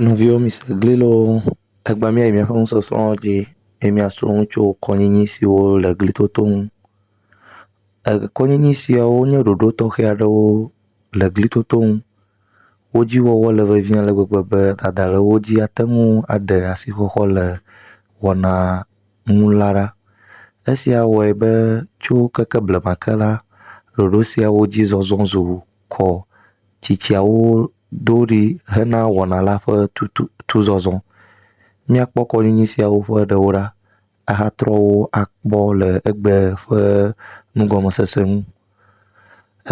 Nɔviwo mise gli loo. Egbea míayi míaƒe nusɔsrɔ̃ dzi eye míasrɔ̃ nu tso kɔnyinyi siwo le glitoto ŋu. Kɔnyinyi siawo nye ɖoɖo tɔxɛ aɖewo le glitoto ŋu. Wo dzi wɔwɔ le vevie ale gbegbe be dada le wo dzi ate ŋu aɖe asixɔxɔ le wɔna ŋu la ɖa. Esia wɔe be tso keke blema ke la, ɖoɖo siawo dzi zɔzɔ zu kɔ tsitsiawo do ɖi hena wɔna la ƒe tutu tuzɔzɔ. Míakpɔ kɔnyinyi siawo ƒe ɖewo ɖa ahatrɔ wo akpɔ le egbe ƒe nugɔmesese ŋu.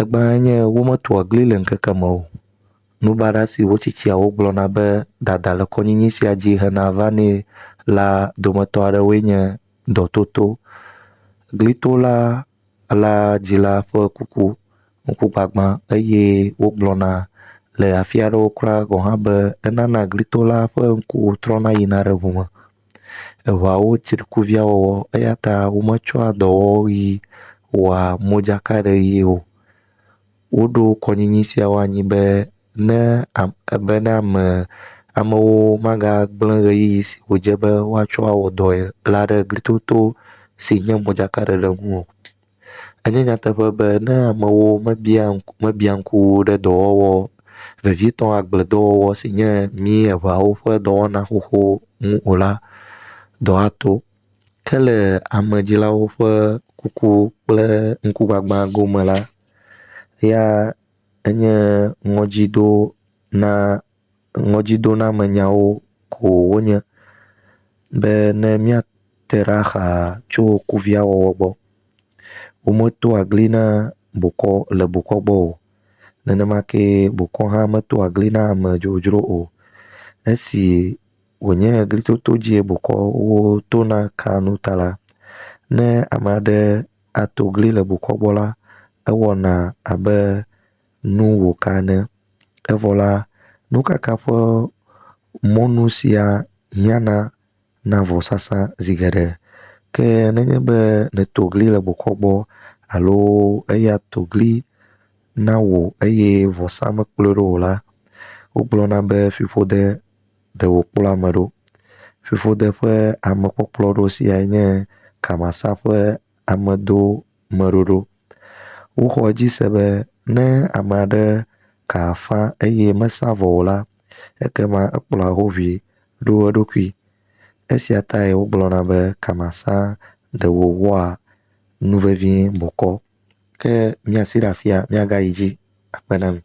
Egbãe nye wometoa gli le ŋkeke me o. Nubaɖa si wo tsitsiawo gblɔna be dada le kɔnyinyi sia dzi hena vanɛ la dometɔ aɖewoe nye dɔtoto, glitola la dzila ƒe kuku, ŋkugbagba eye wogblɔna le afi aɖewo kura gɔ̃ hã be enana glitola ƒe ŋkuwo trɔna yina ɖe ŋu me. Eŋeawo tsri kuviawɔwɔ eya ta wometsɔa dɔwɔɣi wɔa modzakaɖeɣi o. Woɖo kɔnyinyi siawo anyi be ne be ne ame amewo magagblẽ ʋeyiʋi si wòdze be woatsɔ awɔ dɔe la ɖe glitoto si nye modzakaɖeɖe ŋu o. Enye nyateƒe be ne amewo mebia ŋku mebia ŋku ɖe dɔwɔwɔ vevietɔ agbledɔwɔwɔ si nye mí eŋeawo ƒe dɔwɔna xoxo ŋu o la, dɔ ato. Ke le amedzilawo ƒe kuku kple ŋkugbagba gome la, ya enye ŋɔdzido na ŋɔdzidonamenyawo ko wonye be ne míate ɖa xaa tso kuviawɔwɔ gbɔ. Wometoa gli na bokɔ le bokɔ gbɔ o. Nenema kee bokɔ hã metoa gli na ame dzodzro o. Esi wònye glitoto dzie bokɔwo tona kaa nu ta la, ne ame aɖe ato gli le bokɔ gbɔ la, ewɔna abe nu wòka ene. Evɔ la, nukaka ƒe mɔnu sia hiãna na vɔsasa zi geɖe. Ke nenye be nèto gli le bokɔ gbɔ alo eya to gli na wò eye vɔsa mekplɔe ɖo o la, wogblɔna be fiƒode ɖe wòkplɔ ame ɖo. Fiƒode ƒe amekpɔkplɔɖo siae nye kamasa ƒe amedomeɖoɖo. Woxɔ edzi se be ne ame aɖe ka afa eye mesa vɔ o la, ekema ekplɔa hoŋui ɖo eɖokui. Esia tae wogblɔna be kamasa ɖe wòwɔa nu vevie bokɔ. Ke míasi ɖe afia míagayi dzi akpe na mi.